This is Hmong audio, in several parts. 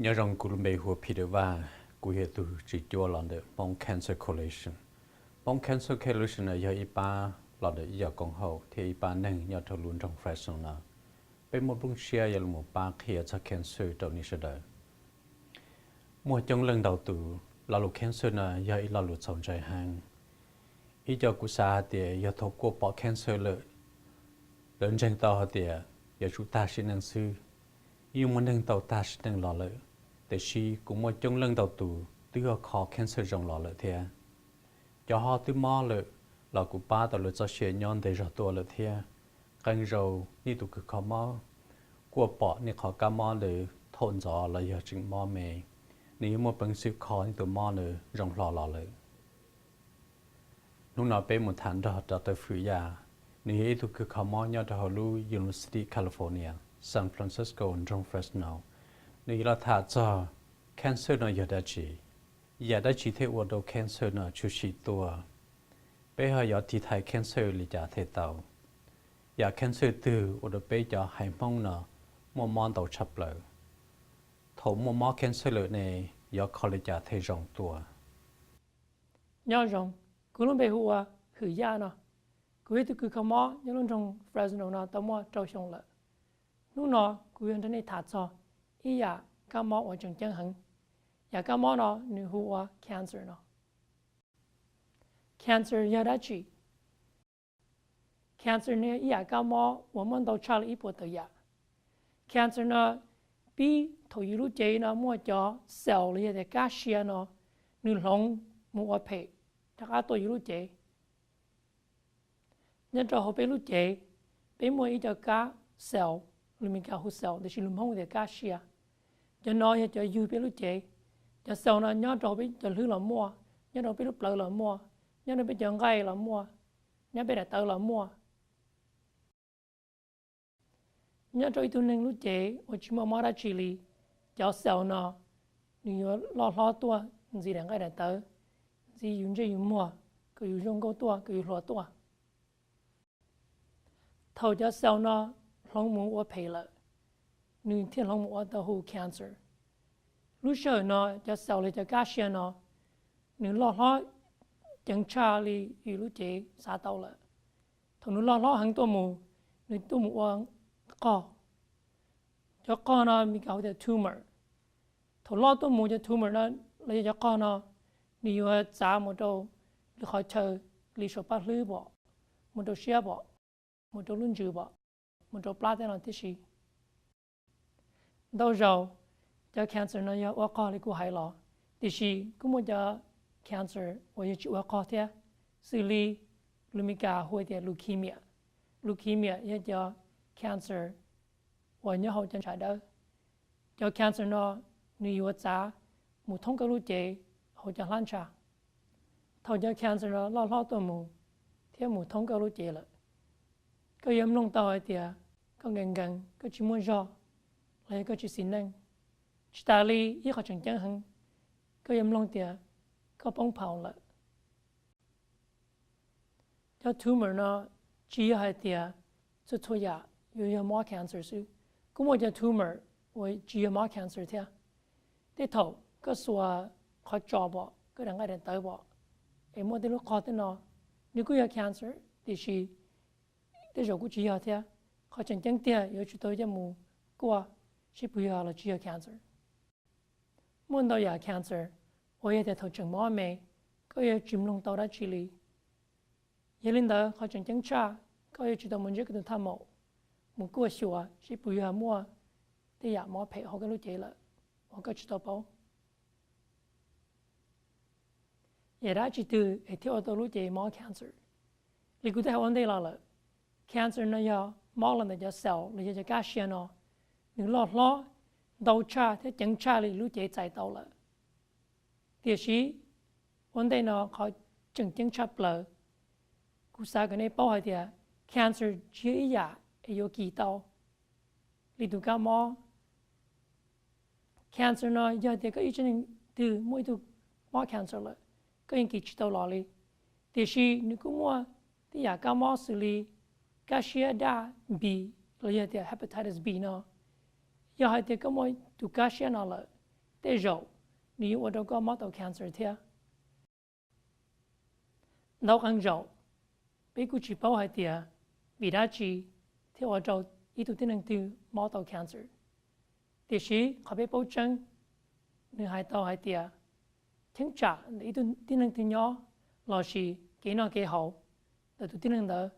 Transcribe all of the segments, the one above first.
Nyob zoo, kuv lub npe hu ua Peter Vaj, kuv yog tus tswv cuab los ntawm Hmong Cancer Coalition. Hmong Cancer Coalition no yog ib pab los ntawm ib yam koom haum thiab ib pab neeg nyob rau lub nroog Fresno no. Peb muaj nplooj siab yuav los pab qhia txog cancer rau nej sawv daws. Muaj coob leej ntau tus, lo lus cancer no yog ib lo lus txaus ntshai heev. Ib co kuv xav hais tias yog thaum kuaj pom cancer lawm, lawv ntseeg tau hais tias yuav tsum tag sim neej xwb. Yeej muaj neeg tau tag sim neej los lawm, tiam sis kuj muaj coob leej ntau tus twb ho kho cancer zoo los lawm thiab. Cov ho twb mob lawm los kuj pab tau lawv txoj sia nyob ntev zog tuaj lawm thiab. Qee zaus nej tus kws kho mob kuaj pom nej qhov kab mob ntawd thaum ntxov los yog tseem mob me, nws yuav muaj peev xwm kho nej tus mob ntawd zoo hlo los lawm. Hnub no peb mus tham nrog Doctor Fwm Yaj, nws yog ib tug kws kho mob nyob rau hauv lub University California, San Francisco, nroog Fresno. Nws yuav los tham txog cancer no yog dab tsi, yam dab tsi thiaj ua rau cancer no tshwm sim tuaj, peb ho yuav tiv thaiv cancer li cas thiaj tau, yam cancer twg ua rau peb cov haiv Hmoob no muaj mob ntau tshaj plaws, thaum muaj mob cancer lawm ne yuav kho li cas thiaj zoo tuaj. Nyob zoo, kuv lub npe hu ua Hwm Yaj no. Kuv yog tug kws kho mob nyob lub nroog Fresno no tau muaj rau xyoo lawm. Hnub no kuv yuav nrog nej tham txog ib yam kab mob uas tseem ceeb heev. Yam kab mob no nws hu ua cancer no. Cancer yog dab tsi? Cancer no yog ib yam kab mob uas muaj ntau tshaj li ib puas tawm yam. Cancer no pib thaum yus lub cev no muaj cov cell los yog tias kab sia no, nws hloov mus ua phem rov qab tuaj yus lub cev. Nyob rau hauv peb lub cev, peb muaj ib co kab cell, lus Meskas hu cell tiam sis lus Hmoob tias kab sia. Cov no yog cov yug peb lub cev. Cov cell no nyob rau hauv peb cov hlwb los muaj, nyob rau peb lub plawv los muaj, nyob rau peb cov nqaij los muaj, nyob peb daim tawv los muaj. Nyob rau ib tug neeg lub cev uas tsis muaj mob dab tsi li, cov cell no nws yuav loj hlob tuaj ntxiv daim nqaij daim tawv, ntxiv yus ntsej yus muag, kom yus zoo nkauj tuaj, kom yus hluas tuaj. Thaum cov cell no hloov mus ua phem lawm, nws thiaj hloov mus ua tau hu cancer. Lub sij hawm no cov cell los cov kab sia no nws loj hlob ceev tshaj li yus lub cev xav tau lawm. Thaum nws loj hlob heev tuaj mus, nws tuaj mus ua qog. Cov qog no Meskas hu tias tumor. Thaum loj tuaj mus cov tumor no los yog cov qog no, nws yuav txav mus rau lwm qhov chaw li saum paj hlwb pom, mus rau siab pom, mus rau lub ntsws pom, mus rau plab tej no tib si. Ntau zaus cov cancer no yog ua qog li kuv hais los, tiam sis kuj muaj cov cancer uas yog tsis ua qog thiab, xws li lus Meskas hu tias leukemia. Leukemia yog cov cancer uas nyob hauv cov ntshav dawb. Cov cancer no nws yuav txav mus thoob koj lub cev hauv cov hlab ntsha. Thaum cov cancer no loj hlob tuaj mus thiab mus thoob koj lub cev lawm, koj yuav mloog tau hais tias koj nkees nkees, koj tsis muaj zog, los yog koj tsis xis neej. Tsis tas li, ib qhov tseem ceeb heev, koj yuav mloog tias koj poob phaum lawm. Cov tumor no tsis yog hais tias txhua txhua yam yuav yog mob cancer xwb. Kuj muaj cov tumor uas tsis yog mob cancer thiab. Tej thaum koj xuas qhov tsos pom, koj daim nqaij daim tawv pom, es muaj tej lub qog tej no, nws kuj yog cancer, tiam sis tej zaum kuj tsis yog thiab. Qhov tseem ceeb tiag yuav tsum tau coj mus kuaj seb puas yog los tsis yog cancer. Muaj ntau yam cancer uas yog tias thaum tseem mob me, koj yuav tsis mloog tau dab tsi li. Yog li ntawd, qhov tseem ceeb tshaj, koj yuav tsum tau mus ntsib koj tus thaj maum, mus kuaj xyuas seb puas yog muaj tej yam mob phem hauv koj lub cev lawm uas koj tsis tau paub. Yam dab tsi twg es thiaj ua tau lub cev mob cancer? Li kuv twb hais ua ntej los lawm, cancer no yog mob los ntawm cov cell los yog cov kab sia no, nws loj hlob ntau tshaj thiab ceev tshaj li lub cev txais tau lawm. Tiam sis ua ntej no qhov tseem ceeb tshaj plaws, kuv xav kom nej paub hais tias cancer tsis yog ib yam es yuav kis tau li tus kab mob. Cancer no yog tias koj ib tsev neeg twg muaj ib tug mob cancer lawm, koj yeej kis tsis tau los li. Tiam sis nws kuj muaj tej yam kab mob xws li kab siab daj B los yog tias hepatitis B no. Yog hais tias koj muaj tus kab siab no lawm, tej zaum nws yuav ua rau koj mob tau cancer thiab. Ntau qee zaum peb kuj tsis paub hais tias vim dab tsi thiaj ua rau ib tug tib neeg twg mob tau cancer. Tiam sis qhov peb paub tseeb, nws hais tau hais tias cheeb tsam ntawm ib tug tib neeg twg nyob lossis kev noj kev haus ntawm tus tib neeg ntawd,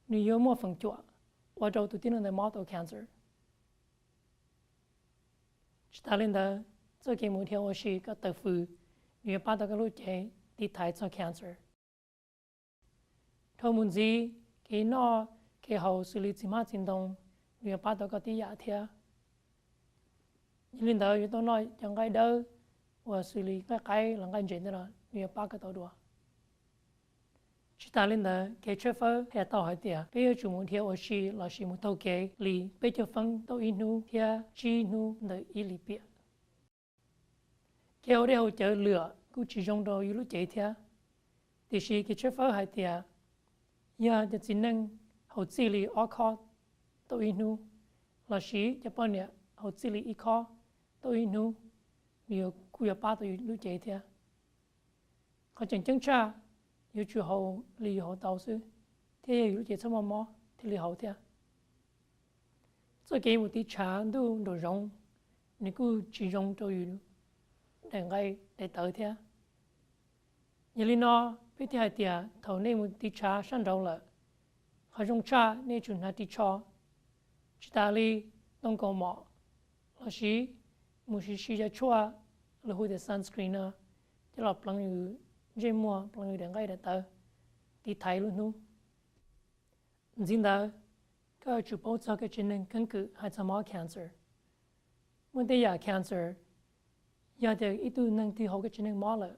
nws yuav muaj feem cuam ua rau tus tib neeg ntawd mob tau cancer. Tsis tas li ntawd, txoj kev mus dhia ua si kom tawm fws, nws yuav pab tau koj lub cev tiv thaiv txog cancer. Dhau mus ntxiv, kev noj kev haus xws li txiv hmab txiv ntoo, nws yuav pab tau koj tib yam thiab. Yog li ntawd yuav tau noj cov nqaij dawb uas xws li nqaij qaib los nqaij ntses ntawd los nws yuav pab koj tau dua. Tsis tas li ntawd, kev tshawb fawb qhia tau hais tias peb yuav tsum mus dhia ua si lossis mus taug kev li peb caug feeb tau ib hnub thiab tsib hnub ntawm ib lim piam. Kev haus dej haus cawv lwam kuj tsis zoo rau yus lub cev thiab. Tiam sis kev tshawb fawb hais tias yog cov txiv neej haus txij li ob khob tau ib hnub, lossis cov poj niam haus txij li ib khob tau ib hnub, nws kuj yuav pab tau yus lub cev thiab. Qhov tseem ceeb tshaj, yuav tsum haus li yus haus tau xwb, thiab yog yus lub cev txhob muaj mob thiaj li haus thiab. Txoj kev mus tiv tshav ntuj nraum zoov, nws kuj tsis zoo rau yus daim nqaij daim tawv thiab. Yog li no, peb thiaj hais tias thaum nej mus tiv tshav sab nraud lawm, qhov zoo tshaj nej tsum hnav ris tsho, tsis tas li ntoo kaus mom, lossis mus siv siv cov tshuaj lawv hu tias sunscreen no, coj los pleev yus ntsej muag, pleev yus daim nqaij daim tawv, tiv thaiv lub hnub. Ntxiv ntawd, koj yuav tsum paub txog kev tsev neeg keeb kwm hais txog mob cancer. Muaj tej yam cancer, yog tias ib tug neeg twg haus kev tsev neeg mob lawm,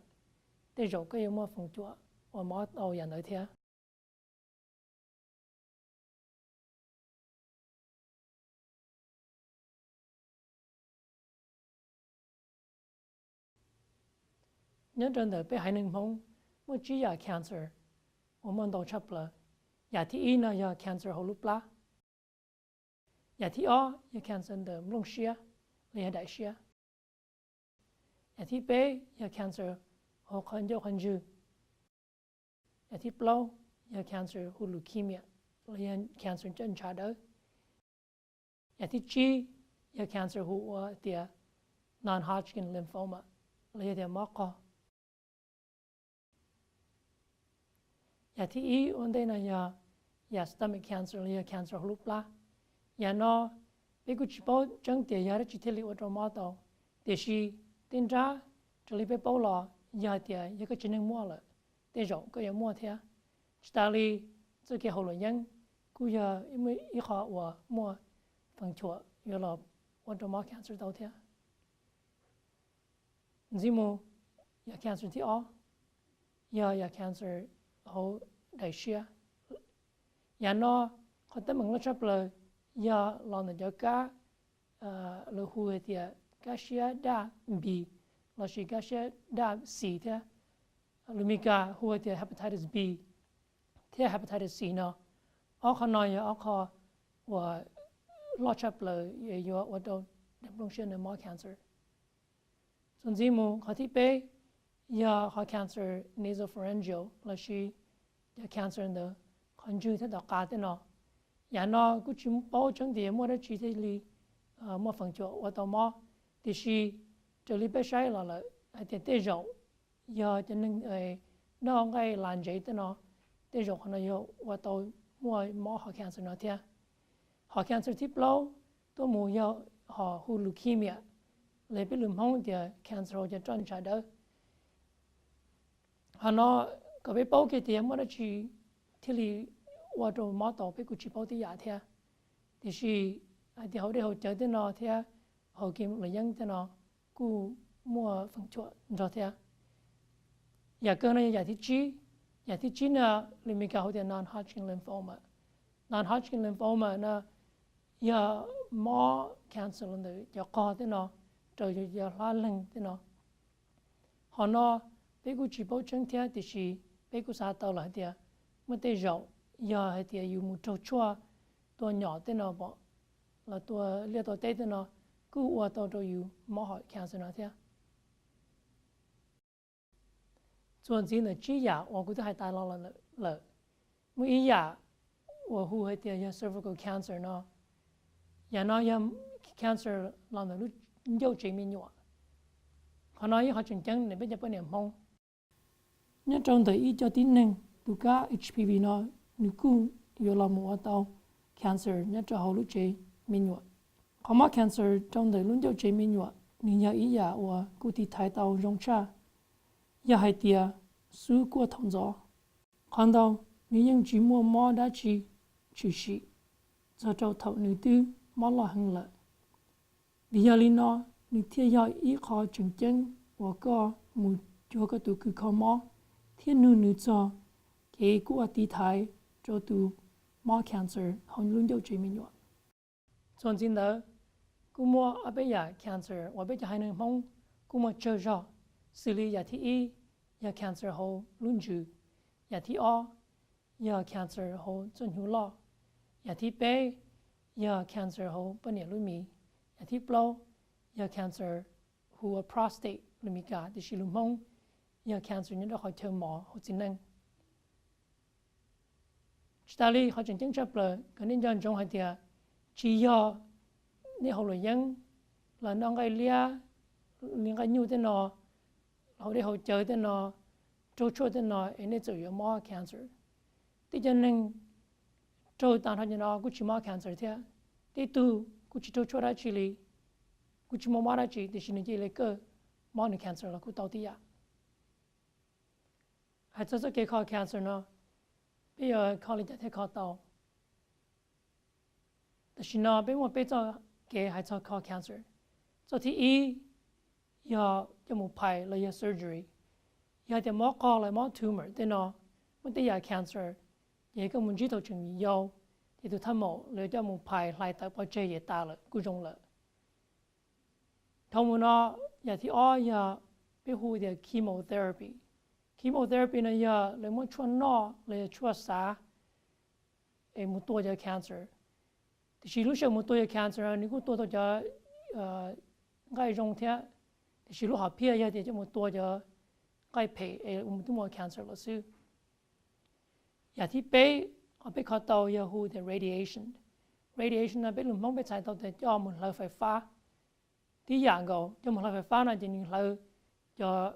tej zaum koj yuav muaj feem cuam uas mob tau yam ntawd thiab. Nyob rau ntawm peb haiv neeg Hmoob, muaj tsib yam cancer uas muaj ntau tshaj plaws. Yam thib ib no yog cancer hauv lub plab. Yam thib ob yog cancer ntawm nplooj siab los yog daim siab. Yam thib peb yog cancer hauv qhov ncauj qhov ntswg. Yam thib plaub yog cancer hu leukemia los yog cancer caj ntshav dawb. Yam thib tsib yog cancer hu ua tias non-Hodgkin lymphoma los yog tias mob qog. Yam thib ib ua ntej no yog yam stomach cancer los yog cancer hauv lub plab. Yam no peb kuj tsis paub tseeb tias yog dab tsi thiaj li ua rau mob tau, tiam sis tej nrab raws li peb paub los yog hais tias yog koj tsev neeg muaj lawm, tej zaum koj yuav muaj thiab. Tsis tas li, txoj kev haus luam yeeb kuj yog ib qho uas muaj feem cuam yuav los ua rau mob cancer tau thiab. Ntxiv mus, yam cancer thib ob yog yam cancer hauv daim siab. Yam no qhov teeb meem loj tshaj plaws yog los ntawm cov kab lawv hu hais tias kab siab daj B lossis kab siab daj C thiab. Lus Mis Kas hu hais tias hepatitis B thiab hepatitis C no. Ob qho no yog ob qho uas loj tshaj plaws yuav ua rau daim nplooj siab ntawd mob cancer. Txuas ntxiv mus qhov thib peb yog qhov cancer nasopharyngeal lossis cov cancer ntawm qhov ntswg thiab tom qab tej no. Yam no kuj tsis paub tseeb tias muaj dab tsi thiaj li muaj feem cuam ua tau mob, tiam sis raws li peb saib los lawm hais tias tej zaum yog cov neeg noj nqaij las ntsev tej no, tej zaum qhov no yog ua tau muaj mob qhov cancer no thiab. Qhov cancer thib plaub tuaj mus yog qhov hu leukemia, los peb lus Hmoob tias cancer hauv cov roj ntshav dawb. Qhov no kom peb paub kiag tias muaj dab tsi thiaj li ua rau mob tau peb kuj tsis paub tib yam thiab. Tiam sis hais tias haus dej haus cawv tej no thiab haus kev luam yeeb tej no kuj muaj feem cuam nrog thiab. Yam kawg no yog yam thib tsib. Yam thib tsib no lus Mis Kas hu tias non-Hodgkin lymphoma. Non-Hodgkin lymphoma no yog mob cancer los ntawm cov qog tej no, raws cov hlab leeg tej no. Qhov no peb kuj tsis paub tseeb thiab, tiam sis peb kuj xav tau los hais tias muaj tej zaum yog hais tias yus mus raug tshuaj tua nyom tej no pom, los tua liaj tua teb tej no, kuj ua tau rau yus mob hom cancer no thiab. Txuas ntxiv ntawm tsib yam uas kuv twb hais tas los lawm, muaj ib yam uas hu hais tias yog cervical cancer no. Yam no yog cancer los ntawm lub ncauj tsev me nyuam. Qhov no yog qhov tseem ceeb ntawm peb cov poj niam Hmoob. Nyob rau ntawm ib co tib neeg tus kab H P V no, nws kuj yuav los mus ua tau cancer nyob rau hauv lub tsev me nyuam. Qhov mob cancer rau ntawm lub ncauj tsev me nyuam nws yog ib yam uas kuj tiv thaiv tau zoo tshaj. Yog hais tias xub kuaj thaum ntxov, qhov ntau nws yeej tsis muaj mob dab tsi tshwm sim txog rau thaum nws twb mob loj heev lawm. Vim yog li no, nws thiaj yog ib qho tseem ceeb uas koj mus cuag koj tus kws kho mob thiab nug nws txog kev kuaj tiv thaiv rau tus mob cancer hauv lub ncauj tsev me nyuam. Txuas ntxiv ntawd, kuj muaj ob peb yam cancer uas peb cov haiv neeg Hmoob kuj muaj tsawg zog, xws li yam thib ib yog cancer hauv lub ntsws, yam thib ob yog cancer hauv txoj hnyuv loj, yam thib peb yog cancer hauv poj niam lub mis, yam thib plaub yog cancer hu ua prostate lus Mis Kas, tiam sis lus Hmoob yog cancer nyob rau qhov chaw mos hauv txiv neej. Tsis tas li, qhov tseem ceeb tshaj plaws kom nej nco ntsoov hais tias tsis yog nej hauv luam yeeb los noj nqaij liab li nqaij nyuj tej no, hauv dej hauv cawv tej no, raug tshuaj tej no es nej txawm yuav mob cancer. Tej cov neeg raug tag nrho cov no kuj tsis mob cancer thiab. Tej tug kuj tsis raug tshuaj dab tsi li, kuj tsis muaj mob dab tsi, tiam sis nws cia li kawg mob nws cancer los kuj tau tib yam. Hais txog txoj kev kho cancer no, peb yuav kho li cas thiaj kho tau? Tam sim no peb muaj peb txoj kev hais txog kho cancer. Txoj thib ib yog coj mus phais los yog surgery. Yog tias mob qog los mob tumor tej no, muaj tej yam cancer, ces koj mus ntsib thaum tseem yau, ces tus thaj maum lawv coj mus phais hlais tawm pov tseg ces tas lawm kuj zoo lawm. Dhau mus no, yam thib ob yog peb hu tias chemotherapy. Chemotherapy no yog lawv muab tshuaj noj los yog tshuaj xav es mus tua cov cancer. Tiam sis lub sij hawm mus tua cov cancer no nws kuj tua tau cov nqaij zoo thiab, tiam sis lub hom phiaj yog tias coj mus tua cov nqaij phem es mus twb muaj cancer lawm xwb. Yam thib peb uas peb kho tau yog hu tias radiation. Radiation no peb lus Hmoob peb txhais tau tias coj mus hlawv fais fab. Tib yam nkaus, coj mus hlawv fais fab no ces nws hlawv cov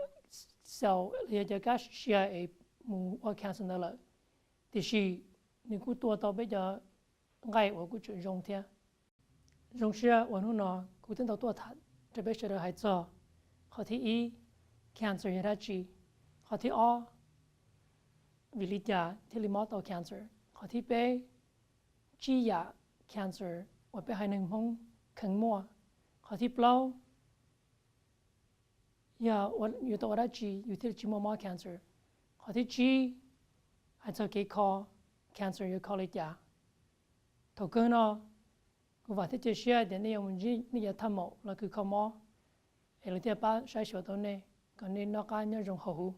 cell los yog cov kab sia es mus ua cancer ntawd lawm, tiam sis nws kuj tua tau peb cov nqaij uas kuj tseem zoo thiab. Zoo siab uas hnub no kuv twb tau tuaj tham rau peb sawv daws hais txog qhov thib ib, cancer yog dab tsi, qhov thib ob, vim li cas thiaj li mob tau cancer, qhov thib peb, tsib yam cancer uas peb haiv neeg Hmoob kheev muaj, qhov thib plaub, yog yuav tau ua dab tsi yus thiaj li tsis muaj mob cancer, qhov thib tsib, hais txog kev kho cancer yuav kho li cas. Thaum kawg no, kuv vam thiab cia siab tias nej yuav mus ntsib nej cov thaj maum los kws kho mob, es lawv thiaj pab saib xyuas tau nej kom nej noj qab nyob zoo hauv huv.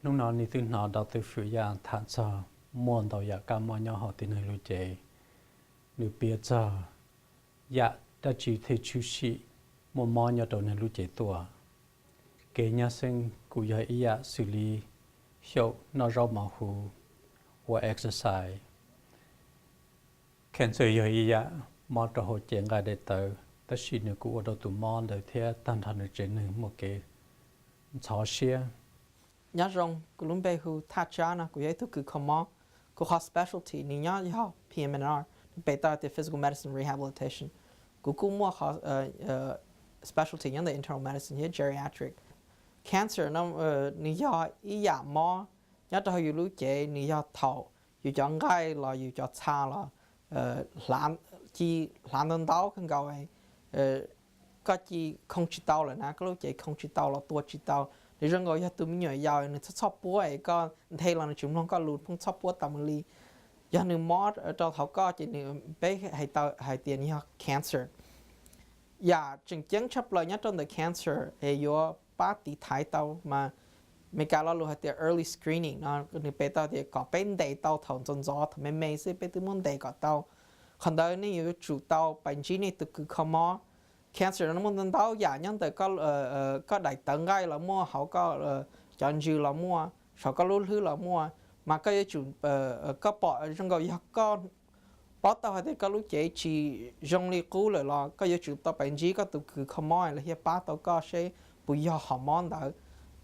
Hnub no nej twb hnov Doctor Fwm Yaj tham txog muaj ntau yam kab mob nyob hauv tib neeg lub cev. Nws piav txog yam dab tsi thiaj tshwm sim muaj mob nyob rau neeg lub cev tuaj. Kev nyab xeeb kuj yog ib yam xws li xyaum noj zaub mov huv, ua exercise. Cancer yog ib yam mob rau hauv cev nqaij daim tawv, tab sis nws kuj ua rau tus mob ntawd thiab tag nrho nws tsev neeg muaj kev ntxhov siab. Nyob zoo, kuv lub npe hu Thaj Tsab no, kuv yog ib tug kws kho mob. Kuv qhov specialty nws nyob yog P M and R, nws pem tau tias Physical Medicine Rehabilitation. Kuv kuj muaj qhov specialty nyob ntawm Internal Medicine thiab Geriatric. Cancer no nws yog ib yam mob nyob rau hauv yus lub cev, nws yog thaum yus cov nqaij los yus cov txha los ci hlav ntau ntau kawg nkaus, koj ci khoo tsis tau lawm na, koj lub cev khoo tsis tau los tua tsis tau. Nws zoo nkaus yog tus me nyuam yaus nws txhob txhob puab es koj nthe los nws tsis mloog koj lus, pheej txhob puab tas mus li. Yog nws mob rau hauv koj ces nws, peb hais tias nws yog cancer. Yam tseem ceeb tshaj plaws nyob rau ntawm cancer es yuav pab tiv thaiv tau mas Meskas lo lus hais tias early screening no nws pem tau tias kom peb ntes tau thaum ntxov ntxov, thaum me me xwb peb twb muab ntes kom tau. Qhov ntawd nej yuav tsum tau pais ntsib nej tus kws kho mob. Cancer no muaj ntau ntau yam, nyob ntawm koj daim tawv nqaij los muaj, hauv koj cov ntsws los muaj, saum koj lub hlwb los muaj. Mas koj yuav tsum, koj pom zoo nkaus yog koj paub tau hais tias koj lub cev tsis zoo li qub lawm los koj yuav tsum tau pais ntsib koj tus kws kho mob los thiaj pab tau koj seb puas yog hom mob ntawd.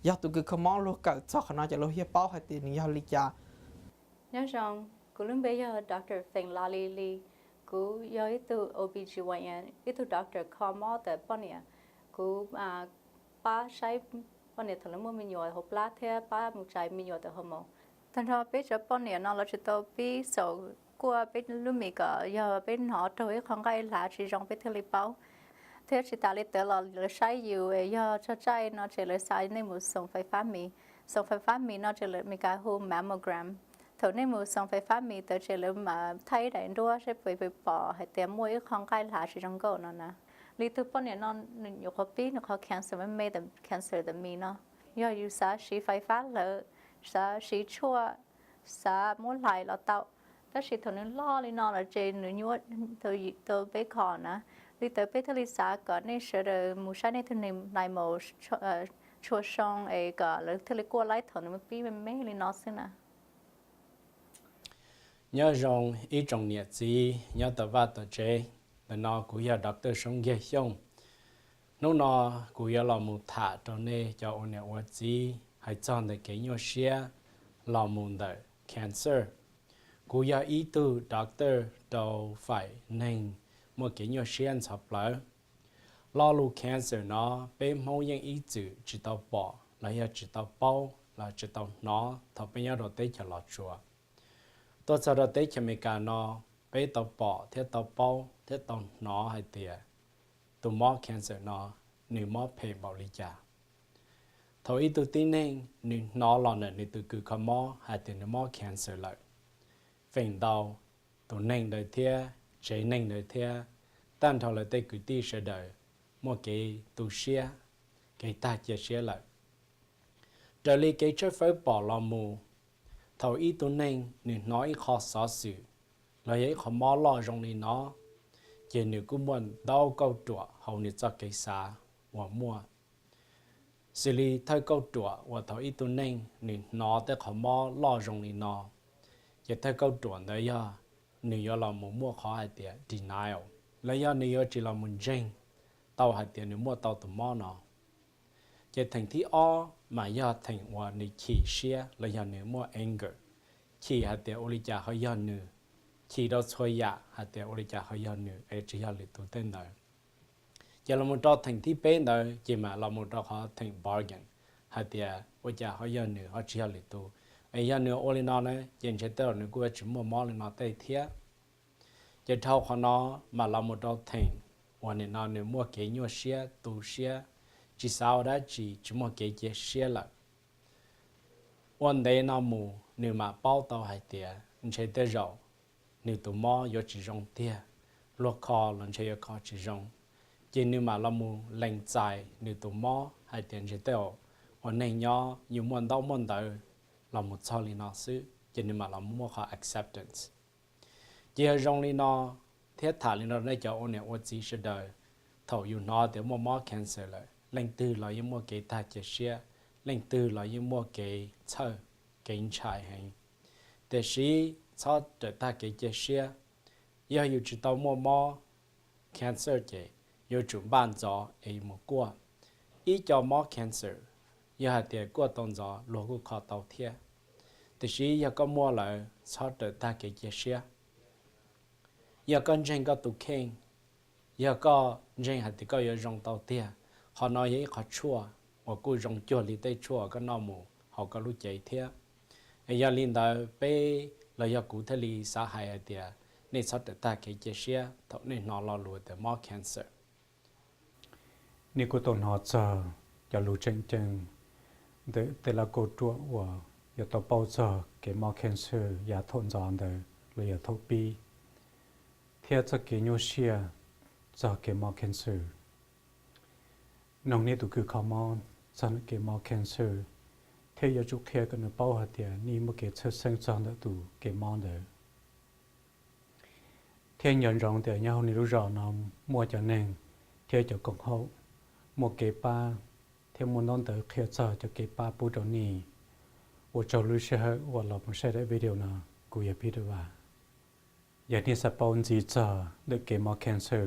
Yog tus kws kho mob luag kawm txog qhov no ces luag thiaj paub hais tias nws yog li cas. Nyob zoo, kuv lub npe yog Doctor Feem Lali Li. Kuv yog ib tug O B G Y N, ib tug doctor kho mob ntawm poj niam. Kuv pab saib poj niam thaum lawv muaj me nyuam hauv plab thiab pab mus txais me nyuam ntawm hormone. Tag nrho peb cov poj niam no los tsis tau pib xaum kuaj peb lub mis kom yog peb hnov raug ib qho nqaij hlav tsis zoo peb thiaj li paub. Thiab tsis tas li ntawd los lawv saib yus yog tso tsaij no ces lawv xa nej mus xoom fais fab mis. Xoom fais fab mis no ces lawv Meskas hu mammogram. Thaum nej mus xoom fais fab mis ntawd ces lawv mam thaij daim nruab seb puas pom hais tias muaj ib qho nqaij hlav tsis zoo nkauj no na. Li tus poj niam no nws nyuam qhuav pib nws qhov cancer me me, cancer ntawm mis no. Yog yus xav siv fais fab hlawv, xav siv tshuaj, xav muab hlais los tau. Tab sis thaum nws loj li no lawm ces nws nyuaj tau peb kho na. Li ntawd peb thiaj li xav kom nej sawv daws mus saib nej tug neeg hlais mus txhua xyoo es kom lawv thiaj li kuaj laib thaum nws pib me me li no xwb na. Nyob zoo ib tsoom niam txiv nyob tom vaj tom tsev, ntawm no kuv yog Doctor Soob Nkiag Xyooj. Hnub no kuv yuav los mus tham rau nej cov ua niam ua txiv hais txog ntawm kev nyuaj siab los mus ntawm cancer. Kuv yog ib tug doctor rau faim neeg muaj kev nyuaj siab ntxhov plawv. Lo lus cancer no peb Hmoob yeej ib txwm tsis tau pom los yog tsis tau paub los tsis tau hnov thaum peb nyob rau teb chaws Los Tsuas. Tuaj txog rau teb chaws Amelikas no, peb tau pom thiab tau paub thiab tau hnov hais tias tus mob cancer no nws mob phem npaum li cas. Thaum ib tug tib neeg nws hnov los ntawm nws tus kws kho mob hais tias nws mob cancer lawm, feem ntau tus neeg ntawd thiab tsev neeg ntawd thiab tag nrho lawv tej kwv tij sawv daws muaj kev tu siab, kev tag cia siab lawm. Raws li kev tshawb fawb pom los mus, thaum ib tug neeg nws hnov ib qho xov xwm los yog ib qho mob loj zoo li no, ces nws kuj muaj ntau kauj ruam hauv nws txoj kev xav uas muaj. Xws li thawj kauj ruam uas thaum ib tug neeg nws hnov tej qhov mob loj zoo li no, ces thawj kauj ruam ntawd yog nws yuav los mus muaj qhov hais tias denial, los yog nws yuav tsis los mus ntseeg tau hais tias nws muaj tau tus mob no. Ces theem thib ob mas yog theem uas nws chim siab los yog nws muaj anger, chim hais tias ua li cas ho yog nws, chim rau txhua yam hais tias ua li cas ho yog nws es tsis yog lwm tus tej ntawd. Ces los mus rau theem thib peb ntawd ces mam los mus rau qhov theem bargain, hais tias ua cas ho yog nws ho tsis yog lwm tus, es yog nws ua li no na ces ntshe tej zaum nws kuj yuav tsis muaj mob li no tej thiab. Ces dhau qhov no mam los mus rau theem uas nim no nws muaj kev nyuaj siab tu siab, tsis xav ua dab tsi, tsis muaj kev cia siab lawm. Ua ntev no mus nws mam paub tau hais tias ntshe tej zaum nws tus mob yuav tsis zoo tiag, luag kho los ntshe yuav kho tsis zoo. Ces nws mam los mus lees txais nws tus mob hais tias ntshe tej zaum ua neeg nyob yus muaj ntaub muaj ntawv los mus txog li no xwb, ces nws mam los muaj qhov acceptance. Ces yog zoo li no thiab tham li no nej cov ua niam ua txiv sawv daws, thaum yus hnov tias muaj mob cancer lawm, leej twg los yeej muaj kev tag cia siab, leej twg los yeej muaj kev txhawj, kev ntshai heev. Tiam sis txhob rawm tag kev cia siab. Yog yus tsis tau muaj mob cancer ces yuav tsum npaj ntxov es mus kuaj. Ib co mob cancer, yog hais tias kuaj tau ntxov luag kuj kho tau thiab. Tiam sis yog koj muaj lawm txhob rawm tag kev cia siab. Yog koj ntseeg koj tus kheej, yog koj ntseeg hais tias koj yuav zoo tau tiag, qhov no yog ib qho tshuaj uas kuj zoo cuag li tej tshuaj uas koj noj mus hauv koj lub cev thiab. Es yog li ntawd peb los yog kuv thiaj li xav hais hais tias nej txhob rawm tag kev cia siab thaum nej hnov lo lus tias mob cancer. Nej kuj tau hnov txog cov lus tseem ceeb ntawm tej laj kauj ruam uas yuav tau paub txog kev mob cancer yav thaum ntxov ntawd los yog thaum pib, thiab txoj kev nyuaj siab txog kev mob cancer. Noog nej tus kws kho mob txog ntawm kev mob cancer, thiab yuav tsum qhia kom nws paub hais tias nej muaj kev txhawj xeeb txog ntawm tus kev mob ntawd. Thiab nco ntsoov tias nyob hauv nej lub zos no muaj cov neeg thiab cov koom haum muaj kev pab thiab muaj ntaub ntawv qhia txog cov kev pab pub rau nej. Ua tsaug lub sij hawm uas los mus saib daim video no. Kuv yog Peter Vaj. Yog nej xav paub ntxiv txog ntawm kev mob cancer,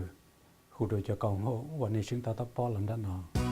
hu rau cov koom haum uas nej tseem tab tom pom los nram no.